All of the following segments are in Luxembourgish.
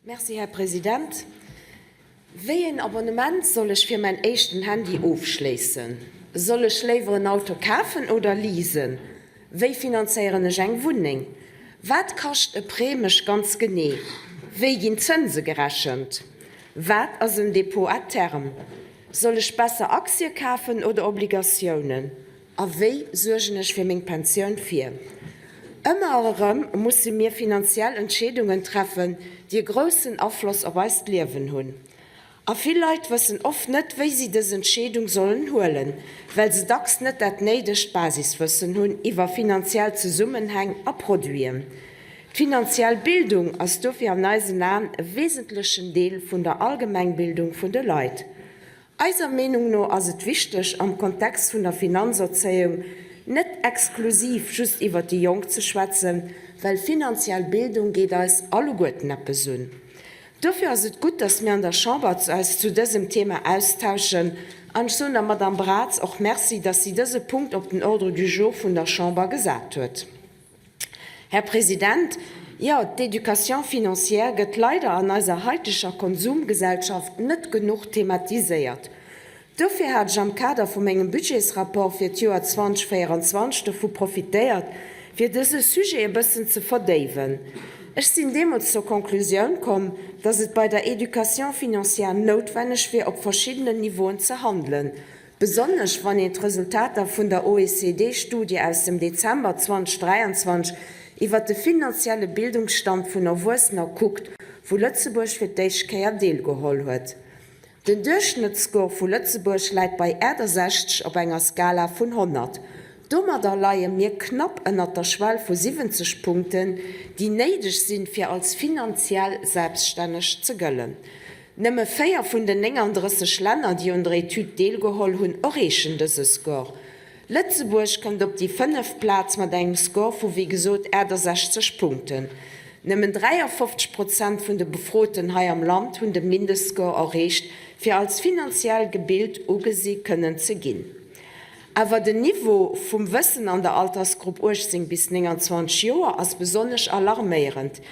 Merci, Här President. Wéi een Abonnement soll ech fir mäin éischten Handy ofschléissen? Soll ech léiwer en Auto kafen oder leasen? Wéi finanzéieren ech eng Wunneng? Wat kascht e Prêt mech ganz genee? Wéi ginn d'Zënse gerechent? Wat ass en Dépôt à terme? Soll ech besser Aktie kafen oder Obligatiounen? A wéi suergen ech fir meng Pensioun vir? Ëmmer erëm musse mir finanziell Entscheedungen treffen, déi e groussen Afloss op eist Liewen hunn. A vill Leit wëssen oft net, wéi si dës Entscheedung sollen huelen, well se dacks net dat néidegt Basiswëssen hunn iwwer finanziell Zesummenhäng a Produiten. D'finanziell Bildung ass dofir an eisen Aen e wesentlechen Deel vun der Allgemengbildung vun de Leit. Eiser Meenung no ass et wichteg, am Kontext vun der Finanzerzéiung net exklusiv just iwwert déi Jonk ze schwätzen, well finanziell Bildung geet eis alleguerten eppes un. Dofir ass et gutt, dass mir an der Chamber eis zu dësem Thema austauschen an ech soen der Madame Braz och Merci, dass si dëse Punkt op den Ordre du jour vun der Chamber gesat huet. Här President, jo, d'Éducation financière gëtt leider an eiser haiteger Konsumgesellschaft net genuch thematiséiert. Dofir hat ech am Kader vu mengem Budgetsrapport fir d'Joer 2024 dovu profitéiert, fir dëse Sujet e bëssen ze verdéiwen. Ech sinn deemools zur Konklusioun komm, dass et bei der Éducation financière noutwenneg wier, op verschiddenen Niveauen ze handelen, Besonnesch wann een d'Resultater vun der OECD-Studie aus dem Dezember 2023 iwwer de finanzielle Bildungsstand vun Erwuessener kuckt, wou Lëtzebuerg fir d'éischt Kéier deelgeholl huet. Den Duerchschnëttsscore vu Lëtzebuerg läit bei 68 op enger Skala vun 100. Domadder leie mir knapp ënnert der Schwell vu 70 Punkten, déi néideg sinn, fir als finanziell selbststänneg ze gëllen. Nëmme 4 vun den 39 Länner, déi un der Etüd deelgeholl hunn, erreechen dëse Score. Lëtzebuerg kënnt op déi fënneft Plaz mat engem Score vu wéi gesot 68 Punkten. Nëmmen 53 Prozent vun de Befroten hei am Land hunn de Mindestscore erreecht, fir als finanziell gebilt ugesi kënnen ze ginn. Awer den Niveau vum Wëssen an der Altersgrupp 18 bis 29 Joer ass besonnesch alarméierend.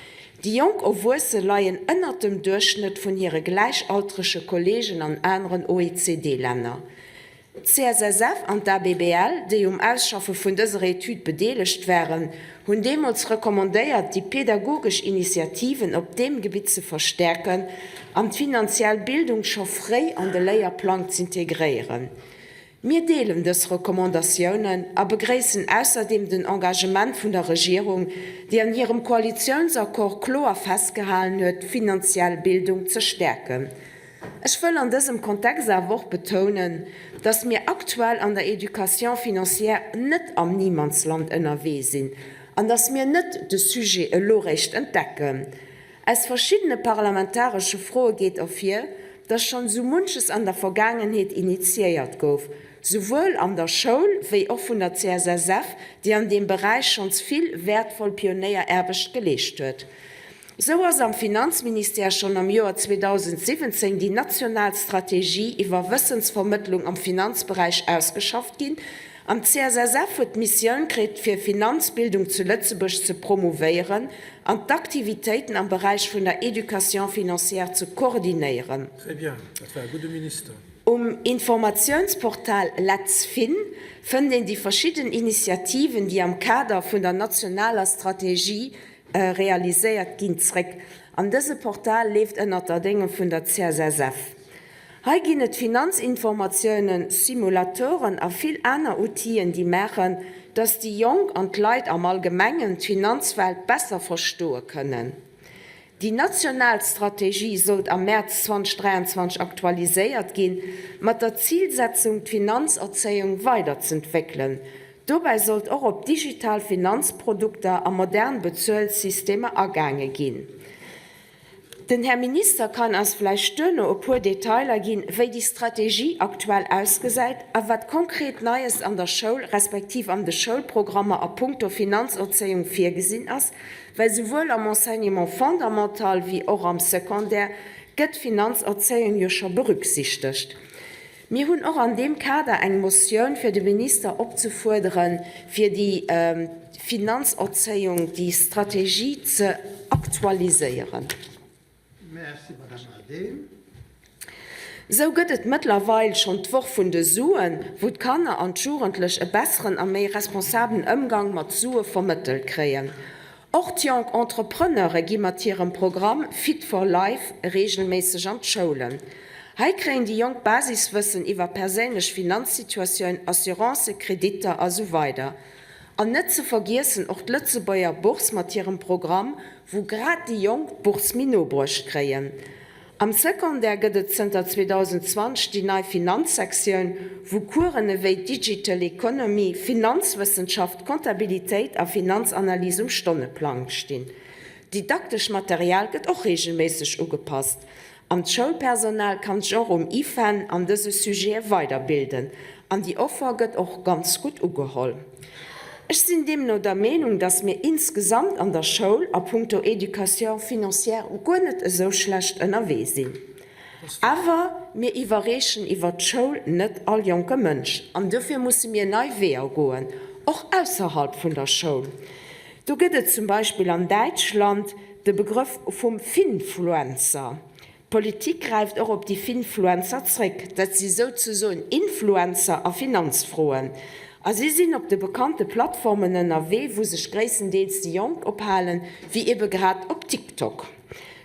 Déi jonk Erwuesse leien ënnert dem Duerchschnëtt vun hire gläichaltrege Kolleegen an aneren OECD-Länner. D'CSSF an d'ABBL, déi um Ausschaffe vun dëser Etüd bedeelegt waren, hunn deemools recommandéiert, déi pedagogesch Initiativen op deem Gebitt ze verstäerken an d'finanziell Bildung scho fréi an de Léierplang z'integréieren. Mir deelen dës Recommandatiounen a begréissen ausserdeem den Engagement vun der Regierung, déi an hirem Koalitiounsaccord kloer festgehalen huet, d'finanziell Bildung ze stäerken. Ech wëll an dësem Kontext awer och betounen, dass mir aktuell an der Éducation financière net am Niemandsland ënnerwee sinn an dass mir net de Sujet elo réischt entdecken. Aus verschiddene parlamentaresche Froe geet ervir, dass schonn esou munches an der Vergaangenheet initiéiert gouf, souwuel an der Schoul wéi och vun der CSSF, déi an deem Beräich schonns vill wäertvoll Pionéieraarbecht geleescht huet. Esou ass am Finanzministère schonn am Joer 2017 déi national Strategie iwwer Wëssensvermëttlung am Finanzberäich ausgeschafft ginn an d'CSSF huet d'Missioun kritt, fir Finanzbildung zu Lëtzebuerg ze promouvéieren an d'Aktivitéiten am Beräich vun der Éducation financière ze koordinéieren. Très bien, dat war e gudde Minister. Um Informatiounsportal LetzFin fënnt een déi verschidden Initiativen, déi am Kader vun der nationaler Strategie realiséiert ginn, zréck. An dëse Portal leeft ënnert der Dénge vun der CSSF. Hei ginn et Finanzinformatiounen, Simulatoren a vill aner Outiller, déi maachen, dass déi Jonk an d'Leit am Allgemengen d'Finanzwelt besser verstoe kënnen. Déi national Strategie sollt am Mäerz 2023 aktualiséiert ginn, mat der Zilsetzung, d'Finanzerzéiung weiderzentwéckelen. Dobäi sollt och op digital Finanzprodukter a modern Bezuelsystemer agaange ginn. Den Här Minister kann eis vläicht duerno e puer Detailer ginn, wéi déi Strategie aktuell ausgesäit a wat konkret Neies an der Schoul respektiv an de Schoulprogrammer a puncto Finanzerzéiung virgesinn ass, well souwuel am Enseignement fondamental wéi och am Secondaire gëtt d'Finanzerzéiung jo scho berücksichtegt. Mir hunn och an deem Kader eng Motioun, fir de Minister opzefuerderen, fir déi Finanzerzéiung, déi Strategie ze aktualiséieren. Merci, Madame Adehm. Sou gëtt et mëttlerweil schonn d'Woch vun de Suen, wou d'Kanner an d'Jugendlech e besseren a méi responsabelen Ëmgang mat Sue vermëttelt kréien. Och d'Jonk Entrepreneure gi mat hirem Programm Fit for Life reegelméisseg an d'Schoulen. Hei kréien déi Jonk Basiswëssen iwwer perséinlech Finanzsituatioun, Assurancen, Kreditter a sou weider. An net ze vergiessen och d'Lëtzebuerger Bourse mat hirem Programm, wou grad déi Jonk d'Bourse méi no bruecht kréien. Am Secondaire gëtt et zënter 2020 déi nei Finanzsektioun, wou Coursen ewéi Digital Economy, Finanzwëssenschaft, Comptabilitéit a Finanzanalys um Stonneplang stinn. D'didaktesch Material gëtt och reegelméisseg ugepasst an d'Schoulpersonal kann sech och um IFEN an dëse Sujete weiderbilden. An déi Offer gëtt och ganz gutt ugeholl. Ech sinn deemno der Meenung, dass mir insgesamt an der Schoul a puncto Éducation financière guer net esou schlecht ënnerwee sinn. Awer mir iwwerreechen iwwert d'Schoul net all jonke Mënsch. An dofir musse mir nei Weeër goen, och ausserhalb vun der Schoul. Do gëtt et zum Beispill an Däitschland de Begrëff vum Finfluencer. D'Politik gräift och op déi Finfluencer zréck. Dat si souzesoen Influencer a Finanzfroen. A si sinn op de bekannte Plattformen ënnerwee, wou sech gréisstendeels déi Jonk ophalen, wéi ebe grad op TikTok.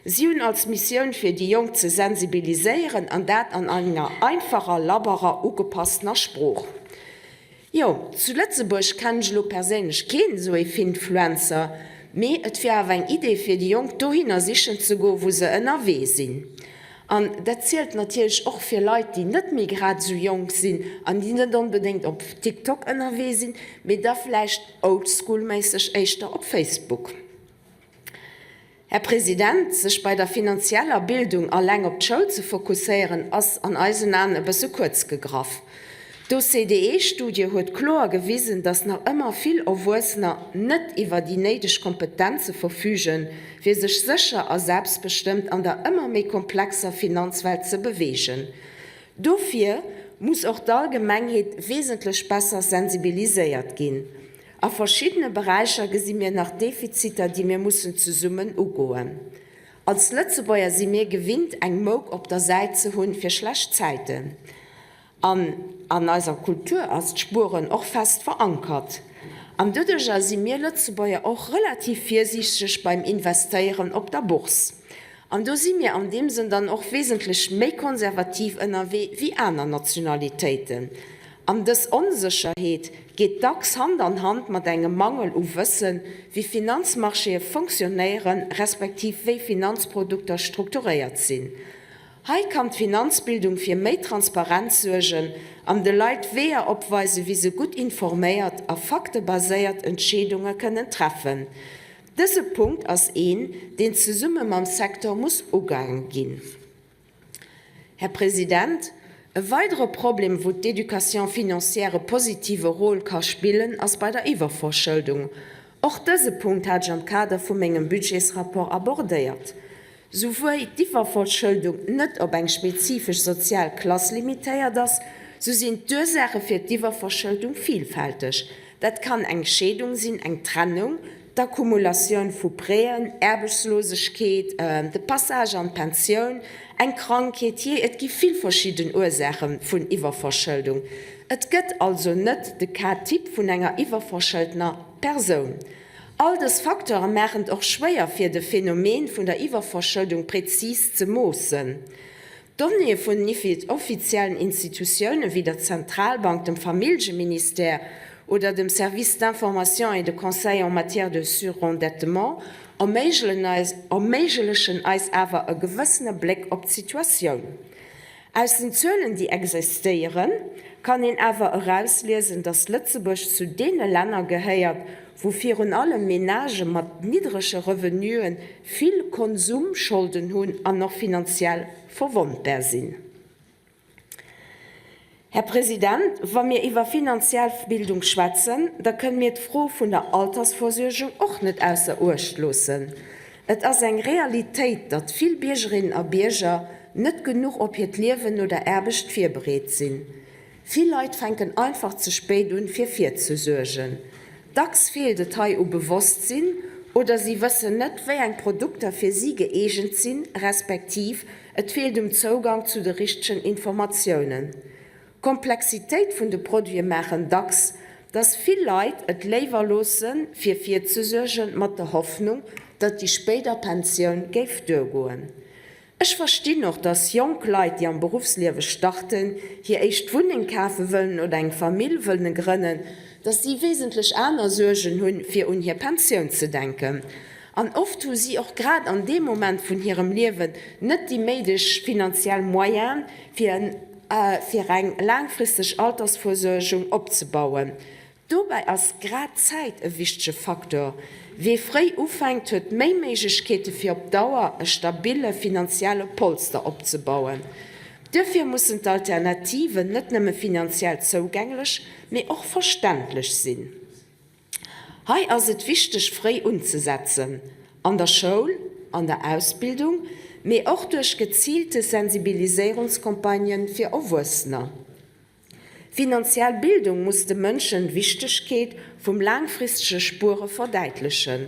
Si hunn als Missioun fir déi Jonk ze sensibiliséieren, an dat an enger einfacher, labberer, ugepasstener Sprooch. Jo, zu Lëtzebuerg kennen ech elo perséinlech keen esou ee Finfluencer, mee et wier awer eng Idee fir déi Jonk dohinner sichen ze goen, wou se ënnerwee sinn. An dat zielt natierlech och fir Leit, déi net méi grad esou jonk sinn an déi net onbedéngt op TikTok ënnerwee sinn, mee da vläicht oldschoolméisseg éischter op Facebook. Här President, sech bei der finanzieller Bildung alleng op d'Schoul ze fokusséieren, ass an eisen Aen e bësse kuerz gegraff. D'OCDE-Studie huet kloer gewisen, dass nach ëmmer vill Erwuessener net iwwer déi néideg Kompetenze verfügen, fir sech sécher a selbstbestëmmt an der ëmmer méi komplexer Finanzwelt ze beweegen. Dofir muss och d'Allgemengheet wesentlech besser sensibiliséiert ginn. A verschiddene Beräicher gesi mir nach Defiziter, déi mir mussen zesummen ugoen. Als Lëtzebuerger si mir gewinnt, eng Mouk op der Säit ze hunn fir schlecht Zäiten. An an eiser Kultur ass d'Spueren och fest verankert. An doduercher si mir Lëtzebuerger och relativ virsiichteg beim Investéieren op der Bourse. An do si mir an deem Sënn dann och wesentlech méi konservativ ënnerwee wéi aner Nationalitéiten. An dës Onsécherheet geet dacks Hand an Hand mat engem Mangel u Wëssen, wéi Finanzmarchéë fonctionnéieren, respektiv wéi Finanzprodukter strukturéiert sinn. Hei kann d'Finanzbildung fir méi Transparenz suergen an de Leit Weeër opweisen, wéi se gutt informéiert a faktebaséiert Entscheedunge kënnen treffen. Dëse Punkt ass een, deen zesumme mam Secteur muss ugaange ginn. Här President, e weidere Problem, wou d'Éducation financière e positive Rôle ka spillen, ass bei der Iwwerverschëldung. Och dëse Punkt hat ech am Kader vu mengem Budgetsrapport abordéiert. Souwuei d'Iwwerverschëldung net op eng spezifesch sozial Klass limitéiert ass, sou sinn d'Ursaache fir d'Iwwerverschëldung vielfälteg. Dat kann eng Scheedung sinn, eng Trennung, d'Akkumulatioun vu Prêten, Aarbechtslosegkeet, de Passage an d'Pensioun, eng Krankheet, jee, et gi vill verschidden Ursaache vun Iwwerverschëldung. Et gëtt also net de Cas type vun enger iwwerverschëltener Persoun. All dës Facteure maachen et och schwéier fir de Phänomen vun der Iwwerverschëldung präzis ze moossen. D'Donnéeë vun den offiziellen Institutioune wéi der Zentralbank, dem Familljeministère oder dem Service d'information et de conseil en matière de surendettement erméiglechen eis awer e gewëssene Bléck op d'Situatioun. Aus den Zuelen, déi existéieren, kann een awer erausliesen, datt Lëtzebuerg zu deene Länner gehéiert, wou virun allem Menagë mat niddrege Revenuen vill Konsumscholden hunn an och finanziell verwondbar sinn. Här President, wa mir iwwer finanziell Bildung schwätzen, da kënne mir d'Fro vun der Altersvorsuergung och net ausser Uecht loossen. Et ass eng Realitéit, datt vill Biergerinnen a Bierger net genuch op hiert Liewen no der Aarbecht virbereet sinn. Vill Leit fänken einfach ze spéit un, fir virzesuergen. Dacks feelt et hei u Bewosstsinn. Oder si wëssen net, wéi eng Produkter fir si gëeegent sinn, respektiv et feelt um Zougang zu de richtegen Informatiounen. D'Komplexitéit vun de Produite maachen dacks, dass vill Leit et léiwer loosse fir virzesuergen, mat der Hoffnung, datt déi spéider Pensioun géif duergoen. Ech verstinn och, dass jonk Leit, déi am Beruffsliewe starten, hir éischt Wunneng kafe wëllen oder eng Famill wëllen grënnen, dass si wesentlech aner Suergen hunn, fir un hir Pensioun ze denken. An oft hu si och grad an deem Moment vun hirem Liewen net déi méideg finanziell Moyene, fir fir eng laangfristeg Altersvorsuergung opzebauen. Dobäi ass grad d'Zäit e wichtege Faktor. Wee fréi ufänkt, huet méi Méiglechkeete fir op Dauer e stabille finanzielle Polster opzebauen. Duerfir mussen d'Alternativen net nëmme finanziell zougänglech, mee och verständlech sinn. Hei ass et wichteg fréi unzesetzen, an der Schoul, an der Ausbildung, mee och duerch geziilte Sensibiliséierungscampagnen fir Erwuessener. Finanziell Bildung muss de Mënschen d'Wichtegkeet vum laangfristege Spuere verdäitlechen.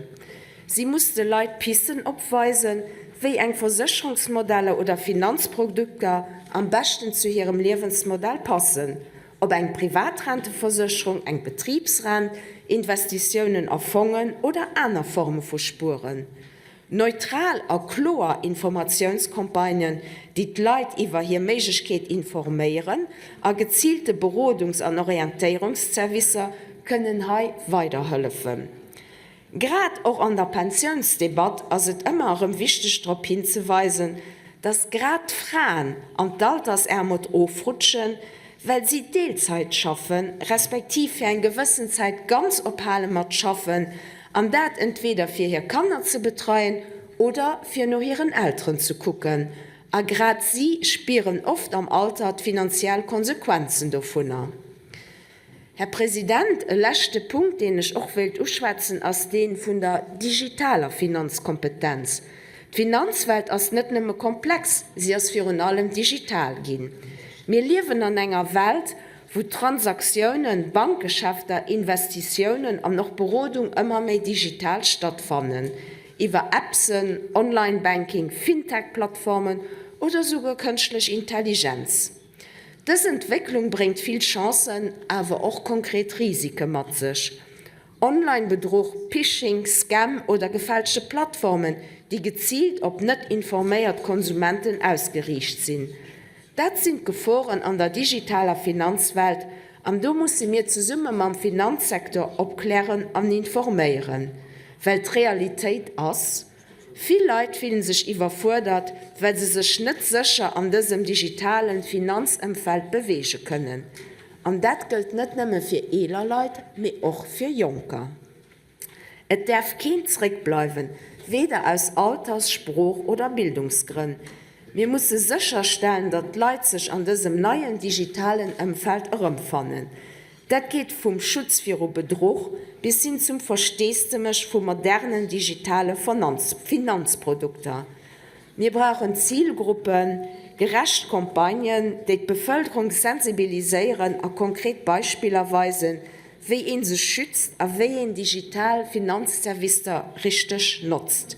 Si muss de Leit Pisten opweisen, wéi eng Versécherungsmodeller oder Finanzprodukter am beschten zu hirem Liewensmodell passen, ob eng Privatrenteversécherung, eng Betribsrent, Investitiounen a Fongen oder aner Forme vu Spueren. Neutral a kloer Informatiounscampagnen, déi d'Leit iwwer hir Méiglechkeet informéieren, a geziilte Berodungs an Orientéierungszervicer kënnen hei weiderhëllefen. Grad och an der Pensiounsdebatt ass et ëmmer erëm wichteg drop hinzeweisen, dass grad d'Fraen an d'Altersaarmut ofrutschen, well si Deelzeit schaffen, respektiv fir eng gewëssen Zäit ganz ophale mat schaffen, an dat entweder fir hir Kanner ze betreien oder fir no hiren Elteren ze kucken. A grad si spieren oft am Alter d'finanziell Konsequenzen dovunner. Här President, e leschte Punkt, deen ech och wéilt uschwätzen, ass dee vun der digitaler Finanzkompetenz. D'Finanzwelt ass net nëmme komplex, si ass virun allem digital ginn. Mir liewen an enger Welt, wou Transaktiounen, Bankgeschäfter, Investitiounen an och Berodung ëmmer méi digital stattfannen, iwwer Appsen, Online-Banking, Fintech-Plattformen oder souguer kënschtlech Intelligenz. Dës Entwécklung bréngt vill Chancen, awer och konkret Risike mat sech. Online-Bedruch, Phishing, Scam oder gefälschte Plattformen, déi geziilt op net informéiert Konsumenten ausgeriicht sinn. Dat sinn d'Geforen an der digitaler Finanzwelt an do musse mir zesumme mam Finanzsecteur opklären an informéieren. Well d'Realitéit ass, Vill Leit fillen sech iwwerfuerdert, well se sech net sécher an dësem digitalen Finanzëmfeld beweege kënnen. An dat gëllt net nëmme fir eeler Leit, mee och fir Jonker. Et däerf keen zréckbleiwen, weder aus Alters-, Sprooch oder Bildungsgrënn. Mir musse sécherstellen, datt d'Leit sech an dësem neien digitalen Ëmfeld erëmfannen. Dat geet vum Schutz viru Bedruch bis hin zum Versteesdemech vu modernen digitale Finanzprodukter. Mir brauchen Zilgruppe gerecht Campagnen, déi d'Bevëlkerung sensibiliséieren a konkret Beispiller weisen, wéi ee sech schützt a wéi een digital Finanzservicer richteg notzt.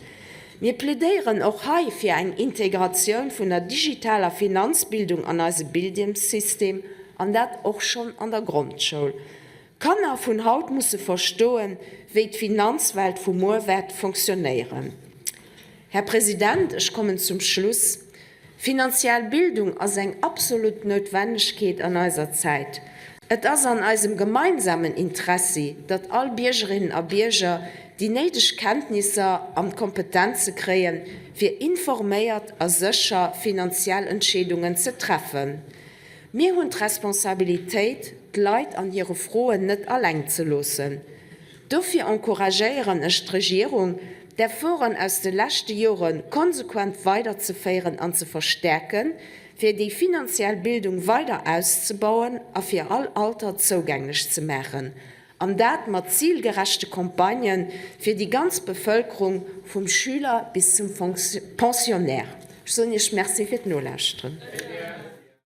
Mir plädéieren och hei fir eng Integratioun vun der digitaler Finanzbildung an eise Bildungssystem, an dat och schonn an der Grondschoul. D'Kanner vun haut musse verstoen, wéi d'Finanzwelt vu muer wäert fonctionnéieren. Här President, ech kommen zum Schluss. Finanziell Bildung ass eng absolut Noutwennegkeet an eiser Zäit. Et ass an eisem gemeinsamen Interessi, datt all Biergerinnen a Bierger déi néideg Kenntnisser an d'Kompetenze kréien, fir informéiert a sécher finanziell Entscheedungen ze treffen. Mir hunn d'Responsabilitéit, d'Leit an hire Froen net alleng ze loossen. Dofir encouragéieren ech d'Regierung, d'Efforten aus de leschte Jore konsequent weiderzeféieren an ze verstäerken, fir déi finanziell Bildung weider auszebauen a fir all Alter zougänglech ze maachen, an dat mat zilgerechte Campagnë fir déi ganz Bevëlkerung, vum Schüler bis zum Pensionnaire. Ech soen Iech Merci fir d'Nolauschteren.